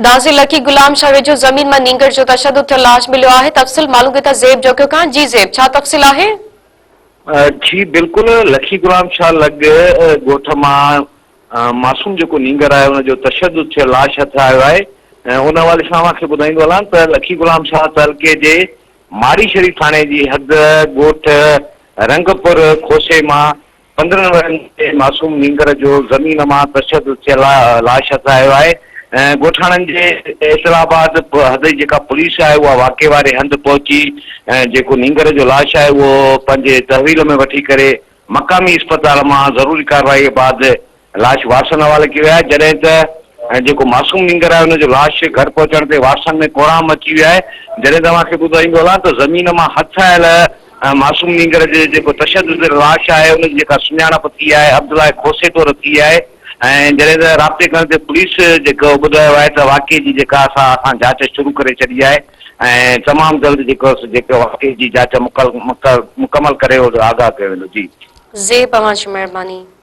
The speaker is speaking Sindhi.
ناظر لکي غلام شاهه ويجهو زمين مان نينگر جو تشدد ٿيل لاش مليو آهي، تفصيل معلوم ڪيون ٿا زيب جوکيو کان، جي زيب ڇا تفصيل آهي؟ جي بلڪل لکي غلام شاهه لڳ ڳوٺ مان معصوم جيڪو نينگر آهي ان جو تشدد ٿيل لاش هٿ آيو آهي ان حوالي سان اوهان کي ٻڌائيندو هلان ته لکي غلام شاهه تعلقي جي ماڙي شريف ٿاڻي جي حد ڳوٺ رنگپور کوسي مان 15 ورهين جي معصوم نينگر جو زمين مان تشدد ٿيل لاش هٿ آيو آهي. ڳوٺاڻن جي اطلاع بعد حد جي جيڪا پوليس آهي اها واقعي واري هنڌ پهچي جيڪو نينگر جو لاش آهي اهو پنهنجي تحويل ۾ وٺي ڪري مقامي اسپتال مان ضروري ڪارروائي بعد لاش وارثن حوالي ڪيو ويو آهي جڏهن ته جيڪو معصوم نينگر آهي ان جو لاش گهر پهچڻ تي وارثن ۾ ڪهرام مچي ويو آهي جڏهن ته اوهان کي ٻڌائيندو هلان ته زمين مان هٿ آيل معصوم نينگر جي جيڪو تشدد لاش آهي ان جي جيڪا سڃاڻپ ٿي آهي عبدالله کوسي طور ٿي آهي ۽ جڏهن ته رابطي ڪرڻ تي پوليس جيڪو ٻڌايو آهي ته واقعي جي جيڪا اسان اسان جاچ شروع ڪري ڇڏي آهي ۽ تمام جلد جيڪو جيڪو واقعي جي جاچ مڪمل ڪري آگاهه ڪيو ويندو جي. زيب اوهان جي مهرباني.